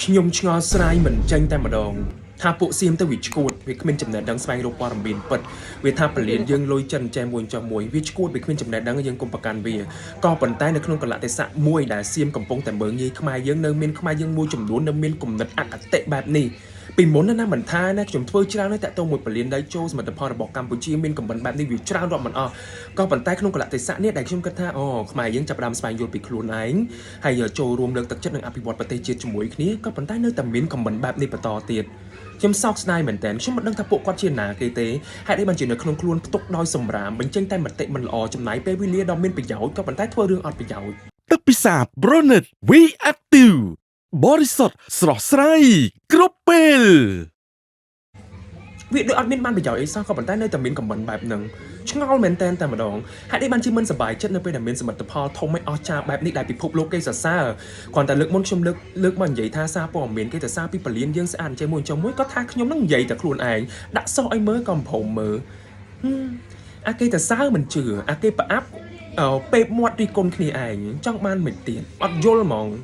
ខ្ញុំឆ្ងល់ស្រាយមិនចេញតែម្ដងថាពួកសៀមទៅវាឈួតវាគ្មានចំណេះដឹងស្វែងរកព័ត៌មានពិតវាថាពលានយើងលុយចិនចេះមួយចុះមួយវាឈួតវាគ្មានចំណេះដឹងយើងគុំប្រកាន់វាក៏ប៉ុន្តែនៅក្នុងកលៈទេសៈមួយដែលសៀមកំពុងតែមើងងាយខ្មែរយើងនៅមានខ្មែរយើងមួយចំនួននៅមានគំនិតអគតិបែបនេះពីមុនណាមិនថាណាខ្ញុំធ្វើច្រើនណាស់តាក់ទងមួយពលានដីចូលសមិទ្ធផលរបស់កម្ពុជាមានកំមិនបែបនេះវាច្រើនរាប់មិនអស់ក៏ប៉ុន្តែក្នុងកលៈទេសៈនេះដែលខ្ញុំគិតថាអូខ្មែរយើងចាប់ផ្ដើមស្វែងយល់ពីខ្លួនឯងហើយចូលរួមលើកទឹកចិត្តនិងអភិវឌ្ឍប្រទេសជាតិជាមួយគ្នាក៏ប៉ុន្តែនៅតែមានកំមិនបែបនេះបន្តទៀតខ្ញុំសោកស្ដាយមែនតើខ្ញុំមិនដឹងថាពួកគាត់ជាណាគេទេហេតុអីបានជានៅក្នុងខ្លួនផ្ទុកដោយសម្រាមបញ្ចេញតែមតិមិនល្អចំណាយពេលវេលាដ៏មានប្រយោជន៍ក៏ប៉ុន្តែធ្វើរឿងអត់ប្រយោជន៍ ទឹកពិសា ប្រូណិត V Active បរិសុទ្ធស្រស់ស្រាយគ្រប់ពេល វាដូចអត់មានបានប្រយោជន៍អីសោះក៏ប៉ុន្តែនៅតែមាន comment បែបហ្នឹងឆ្ងល់មែនតែនតែម្ដងហេតុអីបានជាមិនសប្បាយចិត្តនៅពេលដែលមានសមិទ្ធផលធំឲ្យអស្ចារ្យបែបនេះដែលពិភពលោកគេសរសើរគ្រាន់តែលើកមុនខ្ញុំលើកលើកមកនិយាយថាសារព័ត៌មានគេទៅសារពីពលានយើងស្អាតចេះមួយចុះមួយក៏ថាខ្ញុំនឹងនិយាយតែខ្លួនឯងដាក់សោះឲ្យមើលក៏មិនព្រមមើលហឹមអាគេទៅសើមិនជឿអាគេប្រអាប់អឺពេបមាត់រិះគន់គ្នាឯងចង់បានមិនទៀតអត់យល់ហ្មង។